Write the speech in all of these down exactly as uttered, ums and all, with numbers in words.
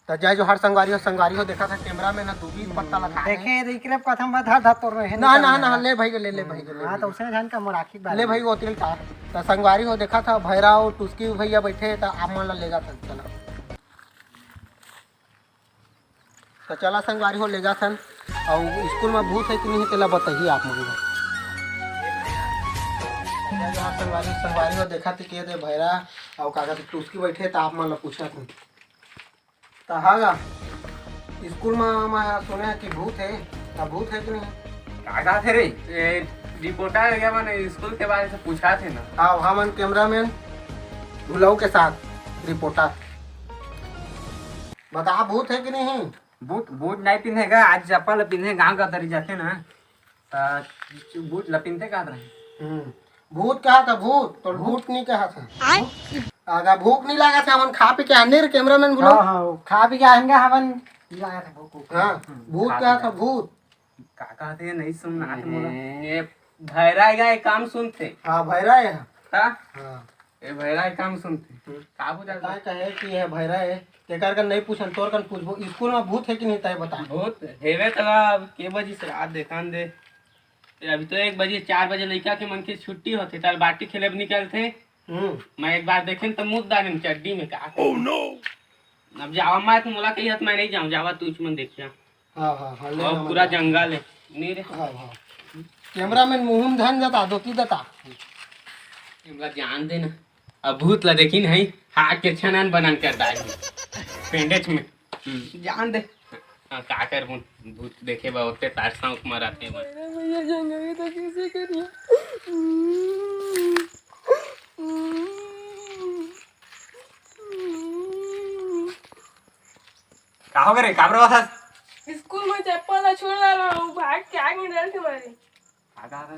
त जय जोहार संगवारी हो, संगवारी हो, देखा था कैमरा में ना दूबी पत्ता लगा है। देखे, इकरे कथम बता था तोर रहे ना, ना, ना, ले भाई, ले, ले भाई, ले हाँ, भाई। तो उसने जान का मोर आँखी के बारे ले में। भाई, वो तिल का। त संगवारी हो, देखा था भैरा अउ टुस्की भैया बैठे, त आप मन ला ले जाथन, चला। त चला संगवारी हो, ले जाथन। अउ स्कूल में भूत है कि नहीं, तेला बताही आप मन ला। संगवारी, संगवारी हो, देखा थी के दे भैरा अउ का कहते टुस्की बैठे, त आप मन ला पूछा थी। त हाँ गा, स्कूल में मैं सुने कि भूत है, त भूत है कि नहीं? का कहत हे रे? ए, रिपोर्टर हो गया, मैंने स्कूल के बारे से पूछा थे ना। हाँ, हमन कैमरामैन भुलाऊ के साथ रिपोर्टर। बता, भूत है कि नहीं? बूट, बूट नहीं पिन्हेगा, आज चप्पल पिन्हे, गांव का तरी जाते ना, त बूट ला पिन्हते कहत रहे। हम्म। भूत कहा था, भूत, तो भूत? भूत नहीं कहा था। आय? आगा भूख नहीं लगा था, हमन खा पी के आने रे कैमरामैन बोलो। हाँ, हाँ, खा पी के आएंगे हमन। लगा था भूख, भूख। हाँ, हम्म, भूत खा कहा पी था, के। भूत। का कहते हैं, नहीं सुनना है मोला। हम्म, ये भैरा है, ये काम सुनते। हाँ, भैरा है। हाँ? हाँ। ए भैरा के काम सुनते। हम्म। का बुझा? काय कहे कि ये भैरा है, तेकर कन नहीं पूछन, तोर कन पूछबो, स्कूल में भूत है कि नहीं, तय बता। भूत हेवे त अब के बजी से रात देखान दे। ए, अभी तो एक बजे, चार बजे लइका के मन के छुट्टी होथे, चल बाटी खेले ब निकलथे। हम्म। मैं एक बार देखेन त मुद डालेन चड्डी में का। Oh no! अब जावा मैं त मोला कही हत मैं नहीं जाऊँ, जावा तू मन देखिया। हाँ, हाँ, हाँ, ले और ना पूरा मैं जंगल है। नहीं रे। हाँ, हाँ। कैमरामैन मुहुम धन जाता, धोती देता। इमला जान दे ना। अब भूत ला देखी नहीं, हाथ के छनन बनन कर दाई। पेंडेच में। हम्म। जान दे। हाँ, का करबो? भूत देखे बा, ओते तार सांप मराते बा। भैया, भैया, जंगल में तो किसी करिए। का हो गे रे? काबर रोवत हस? स्कूल में चप्पल ला छोड़ डालो, भाग के आगे डर के मारे। का कहा था?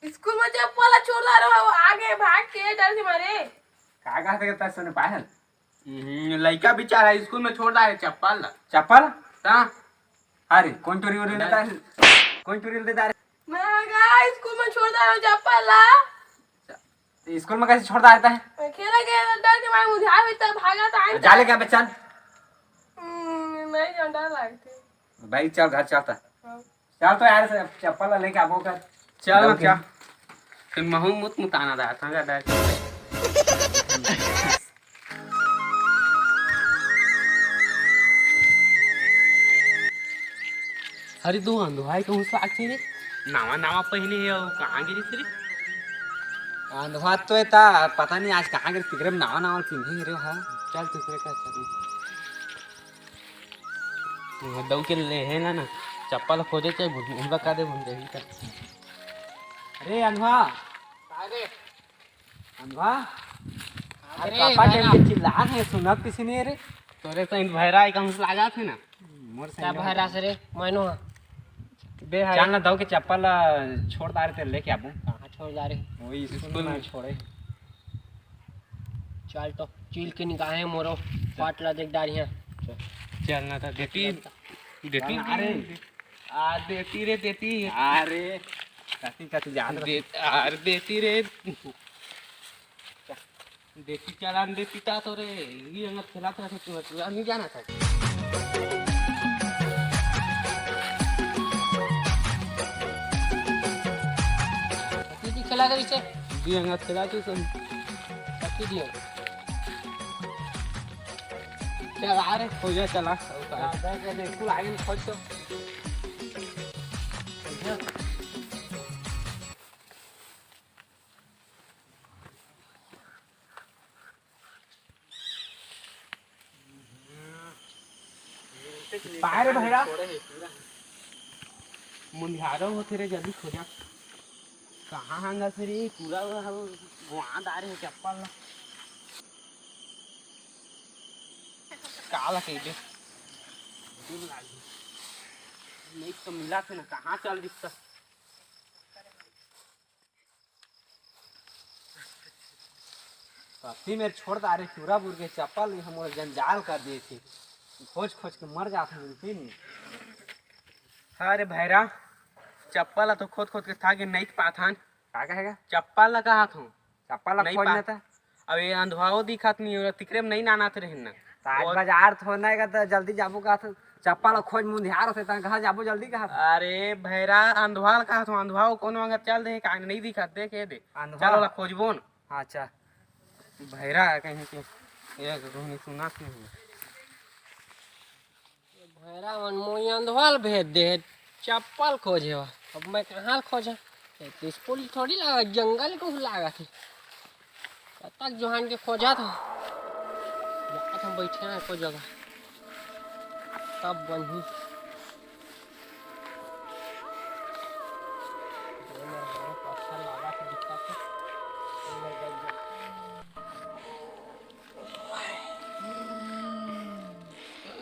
स्कूल में चप्पल ला छोड़ डालो, आगे भाग के डर के मारे। का कहा था? सुने पायल? हम्म, लइका बेचारा स्कूल में छोड़ डाले चप्पल ला। चप्पल? हाँ। अरे, कौन चोरी वोरी लेता है? कौन चोरी लेता है? मैं गा स्कूल में छोड़ डालो चप्पल ला। तो स्कूल में कैसे छोड़ डालता है? मैं खेला गया तो डर के मारे मुझे आ भी तब भागा था। जा ले क्या बच्चा? हम्म, नहीं जान, डर लगते। भाई चल घर चलता। हाँ। चल तो यार से चप्पल लेके आबो कर। चल ना, चल। फिर महू मुत मुताना रहा था डर। अरे दो अंधवाई कहूँ से आके रे, नावा नावा पहने है, वो कहाँ गिरी रे? अंधवा तो है ता, पता नहीं आज कहाँ गिरी, तिकरे में नावा नावा पिन्हे रे, हाँ। चल तिकरे का चल। दऊ के ले है ना, ना, चप्पल खोजे चाहे भूल, उनका का दे भूल जाएगी का। अरे अंधवा। अरे। अंधवा। अरे, अरे पापा भैरा। के चिल्ला है, सुनत किसी नहीं रे। तोरे तो इन भैरा एक हमसे लगा थे ना। मोर से क्या नहीं भैरा होता। से रे, मानो। बे है। चल ना, दऊ के चप्पल ला छोड़ डारे ते लेके आबू। कहाँ छोड़ डारे? वही स्कूल स्कूल में में। छोड़े। चल तो, चील के निगाहें मोरो, पाट ला देख डारी है। चल ना था, देती, देती चल ना रे। आ, देती रे, देती। अरे, कति, कति जान दे, आर देती रे। देती चालान देती ता तो रे, ये अंगत खेला था, तो तू, तू नहीं जाना था। कति खेला करी से? दी अंगत खेला तू सब। कति दियो? चल आ रे, खोजा चला। हाँ, दे, दे, दे, स्कूल आगे में खोज तो। पाए रे भैरा। मुंधियारो होथे रे, जल्दी खोजा। कहाँ हांगा से रे? पूरा वो गुआ डारे हे चप्पल ला। का ला कहिबे? नहीं तो मिला थे ना, कहाँ चल दिखता? कति मेर छोड़ डारे टूरा बुर के चप्पल, ये हमर जंजाल कर दिए थे। खोज खोज के मर जात हन, फिर नहीं। अरे भैरा, चप्पल ला तो खोद खोद के थाक गे, नहीं पात हन। का कहेगा? चप्पल ला कहा था। चप्पल ला नहीं खोज पा- ना था। अब ये अंधवाओ दिखत नहीं हो, तिकरे में नहीं नानात रहे ना। त आज बाजार थोड़े ना हे गा, त जल्दी जाबो का, चप्पल खोज मुंधियार होथे, त कहाँ जाबो जल्दी कहा। अरे भैरा, अंधवा ल कहा थो, अंधवा वो कोनो अंगत चल दे, का नहीं दिखत, देख ये दे। अंधवा? चल ओला खोजबो न। अच्छा। भैरा कहीं के, एक रोहनी सुना सुन। भैरा मन मोई अंधवा ल भेज दे हे, चप्पल खोजे वा। अब मैं कहाँ ल खोजा? ये तो स्कूल थोड़ी लागा, जंगल को लागा थे। कतक जोहान के खोजा था। जात हम बैठे हैं कोई जगह। तब बनही। ये मेरा बड़ा पत्थर लागा थे, दिखा थे। ये मेरा गल गया।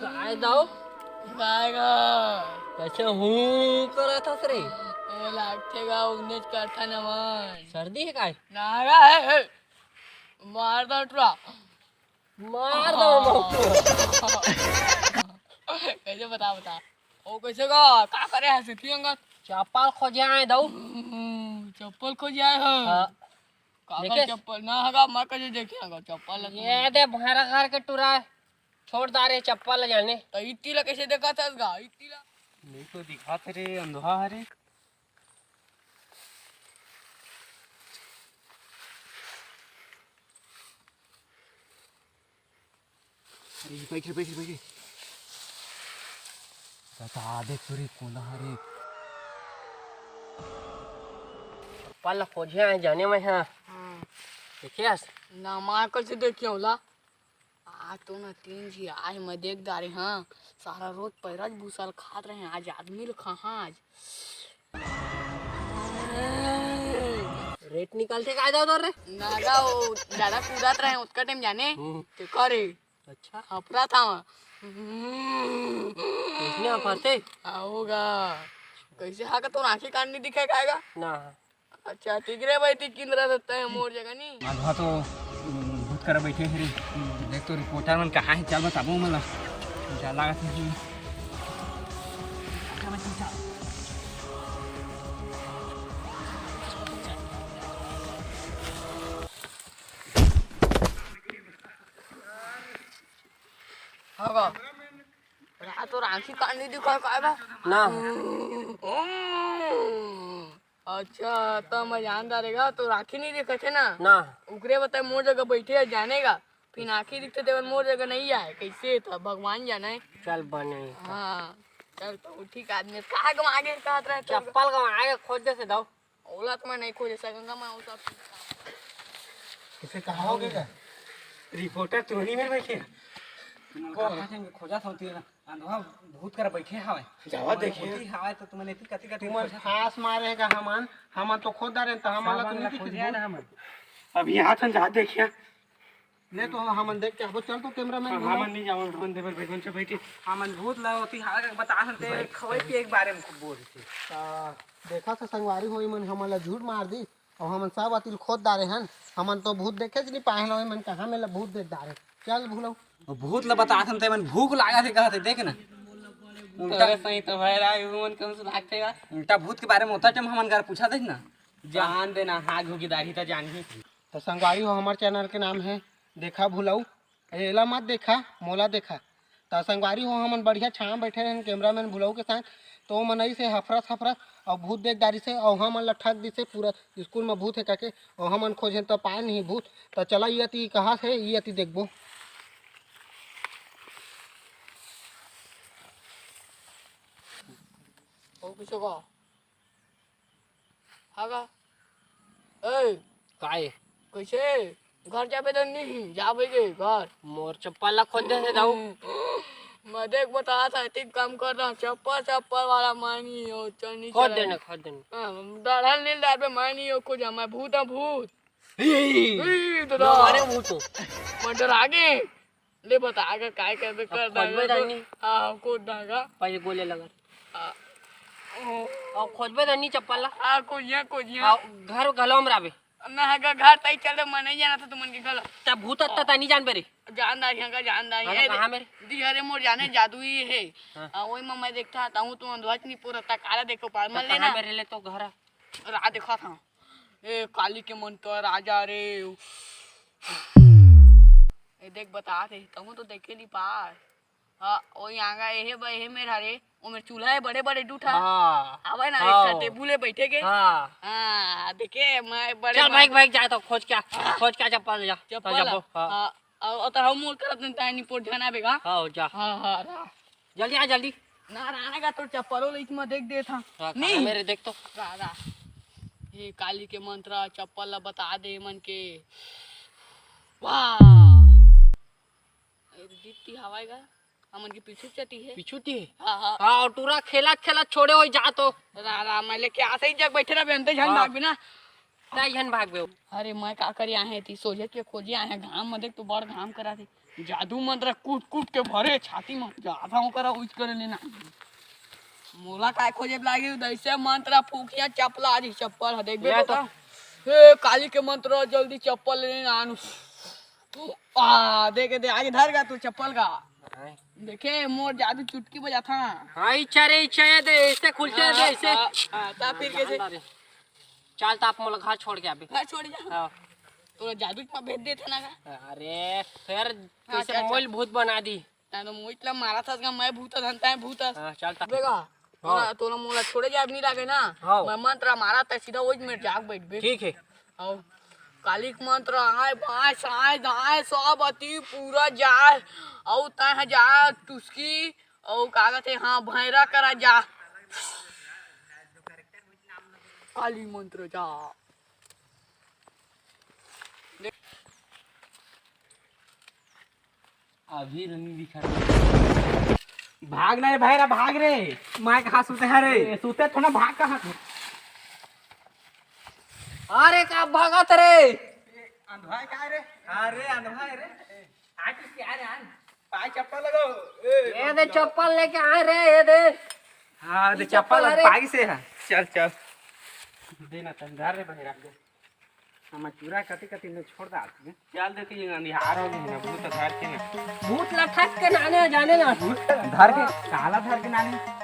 काय दाऊ? काय गा? कैसे हूँ करत हस रे? ओ लागथे गा, उन्हेच करथन हमन। सर्दी हे काय? ना गा, हे, हे। मार दो टुरा। मार दो मौत। कैसे बता, बता। ओ कैसे गा? का करे हस इतनी अंगत? चप्पल खोजे आए दाऊ। हम्म, चप्पल खोजे आए हो? हाँ। काकर देखे? चप्पल ना हगा, मैं कैसे देखे हगा चप्पल ला ये तुमन? दे भैरा घर के टुरा छोड़ डारे चप्पल ला जाने। त इत्ती ला कैसे देखत हस गा? इत्ती ला? नहीं तो दिखात रे, अंधवा हरे। अरे, बैठ रे, बैठ रे, बैठ रे। बता दे, पूरी कोला हरे। चप्पल ला खोजे आए जाने मैं, हाँ। हाँ। देखे हस? ना, मैं कैसे देखियो ला? आज तो ना तीन झी आए, मैं देख डारे, हाँ। सारा रोज पैरा भूसा ल खात रहे, आज आदमी ल खाहा आज। रेट निकालथे काय दाऊ तोर रे? ना गा, वो ज्यादा कूदत रहे, ओतका टाइम जाने। हम्म। ते करे। अच्छा। हफरा था वहाँ। कैसने हफरथे? आओगा। कैसे हा का तोर आँखी कान नहीं दिखे काय गा? ना। अच्छा, ठीक रे भाई, ती किंदरा सकता है मोर जगह नहीं। आज वहाँ तो, उम, भूत करा बैठे हे रे। देख तो रिपोर्टर मन कहाँ हे, चल बताबो ओमन ला। चल लागत हे। हाँ गा। रात और आँखी कान नहीं दिखा काय बा? ना। अच्छा, त मैं जान डारे गा, तोर आँखी नहीं दिखत हे ना? ना। उकरे बताए मोर जगह बैठे हे, जाने गा। फिर आँखी दिखथे तेमन मोर जगह नहीं आए, कैसे त भगवान जाने। चल बने। हाँ, चल तो ठीक आदमी, कहाँ गवा गे कहत रहे तोर? चप्पल गवा गे, खोज दे से दाऊ। ओला तो मैं नहीं खोज सकंगा, मैं ओला। इसे कहाँ हो गया? रिपोर्टर तो नहीं मेरे बैठे। कौन? खोजा था तेरा। अंधवा भूत करा बैठे हवे। जावा देखिए। भूत ही हवे तो तुमन एती कति कति तुमन खोजा। फांस मारे का हमन, हमन तो खोद डारे त हमन ला तो सामान नहीं ला खोजे दिखत ना हमन। अभी हाथ हम जा देखिए। ले तो हमन देख के आबो, चल तो कैमरामैन हाँ, बुलाओ। हमन नहीं जावन, हमन देवर बैठन से बैठी। हमन भूत ला ओती हाल के बता हन ते खवाई पिए के बारे में खूब बोल थे। ता देखा था संगवारी हो, मन हमन ला झूठ मार दी। अउ हमन सब अतिल खोद डारे हन, हमन तो भूत देखे च नहीं पाए हन, ओमन कहाँ में ला भूत देख डारे। चल भूलऊ। अउ भूत ला बतात हन, ते मन भूख लागत हे कहत हे, देख ना। उल्टा अरे सही तो भाई राय, उमन कम से लागथे गा। उल्टा भूत के बारे में होता टाइम हमन घर पूछा देख ना। जान देना, हाथ घुकी दाढ़ी त जानही। तो संगवारी हो, हमर चैनल के नाम हे देखा भूलऊ। एला मत देखा, मोला देखा। त संगवारी हो, हमन बढ़िया छांव बैठे रहेन कैमरामैन भुलऊ के संग, तो ओमन अइसे हफरस हफरस अउ भूत देख डारिस हे, अउ हमन ला ठग दिस हे पूरा स्कूल म भूत हे कहिके, अउ हमन खोजेन त पाए नहीं भूत। त चला, ई अति कहाँ हे, ई अति देखबो। ओ, कुछ होगा? हागा। ए, काय? कैसे? घर जाबे तो नहीं, जाबे के घर। मोर चप्पल ला खोज दे से दाऊ। मैं देख बता था, ठीक काम कर रहा, चप्पल, चप्पल वाला मानी हो, चल नहीं खोज चला। देना, खोज देना। हाँ, डरल नहीं डर पे मानी हो, कुछ मैं भूत हूँ, भूत। ई, ई, तो ना मारे भूत हो। मैं डरा गए। ले बता, आगे काय करबे, अब कर खोजबे दांगा तो। दानी। हाँ, खोज दांगा। पहले गोले लगा। आ, ओ। अब खोजबे दानी चप्पल ला। आ, खोजिया, खोजिया। आ, घर घलो में रहबे। ना, हगा घर तई चल दे, मैं नहीं जाना था तुमन के घर। तब भूत अत्ता ता नहीं जान बे रे। जानदार यहाँ का जानदार हाँ, है। कहाँ मेरे? दिहरे मोर जाने जादू ही है। हाँ। आ, वही में मैं देखता था, हूँ तुम अंधवा च नहीं पूरा था, काला देखो पार, तो मैं कहाँ लेना। मेरे ले तो घर? राह देखा था। ए, काली के मंतर, राजा रे। ए, देख, बता दे, तहूँ तो देखे नहीं पाए। हाँ, ओ यहाँ का एहे बा, एहे मेर हरे, ओ मेर चूल्हा है, बड़े बड़े डूठा। हाँ। आवे ना, एक ठा हाँ। टेबुल है बैठे के। हाँ। हाँ, देखे, मैं बड़े चल, बड़े भाई, भाई, जा तो खोज क्या, खोज क्या चप्पल जा। चप्पल? हाँ। हाँ, और, और तो हम मोल करत नहीं, ताई नहीं पोट जाना बेगा। हाँ, जा। हाँ, हाँ, रा। जल्दी आ, जल्दी। ना, राना का तो चप्पलो लेके मैं देख दे था। हाँ, नहीं। मेरे देख तो। रा, रा। ये काली के मंत्र चप्पल ला बता दे मन के। वाह। ए, दीप्ति हवाई गा, हमन के पीछू चटी है। पीछू ती है? हाँ, हाँ। हाँ, और टूरा खेला खेला छोड़े हो जा तो। रा, रा, मैं लेके आते ही जग बैठे रह, बेंते झन हाँ। भाग बिना। ताई झन भाग बे। अरे, मैं का करे आहे ती, सोझे के खोजे आहे, घाम में देख तो बड़ घाम करा थे। जादू मंत्र कूट कूट के भरे छाती में, जाता हूँ करा उच करे लेना। मोला काय खोजे लागे, दैसे मंत्र फूकिया चपला जी चप्पल ह, देखबे ले तो। तो। हे, काली के मंत्र, जल्दी चप्पल लेने आनू। आ, देखे दे, आगे धर गा तू चप्पल का। हाँ। देखे, मोर जादू चुटकी बजाथा। हाँ, इच्छा रे, इच्छा है दे, ऐसे खुल के दे, ऐसे। हाँ, हाँ, ता फिर कैसे? चल, त आप मोला घर छोड़ के आबे। घर छोड़ जा। हाँ। तोला जादू के भेज देथे ना का? अरे, फिर हाँ, कैसे चल, चल। मोल भूत बना दी। तैं तो मोहित ला मारा था, मैं भूत धन, तैं भूत। हाँ, चल, त। बेगा, हाँ। तोला, तोला मोला छोड़े जाए नहीं लागे ना? हाँ। मैं मंत्र मारा, तैं सीधा वही मेर जाग बैठ बे। ठीक है। और कालिक मंत्र, आय, बाय, साय, दाय, सब अति पूरा जाय। और तैं ह जा, टुसकी, और का कहते, हाँ, भैरा करा जा। काली मंत्र जा। अभी रंग दिखा। भाग ना रे भैरा, भाग रे। मैं कहाँ सुते है रे? ए, सुते थोड़ा, भाग कहाँ? अरे का भागत रे? अंधवा का रे? अरे अंधवा रे। आ किसके आ रे, आ। पाय चप्पल लगाओ। ए, ये दे चप्पल लेके आए रे, ये दे। हाँ, दे ये चप्पल चप्पल, अरे। पाय से है। चल, चल। देना तन धर रे बहिरा। हम चूरा कति कति में छोड़ दा। चल देख, ये अंधियार हो गई ना, भूत धर के ना। भूत लठक के नाने जाने ना। भूत धर के, काला धर के नाने।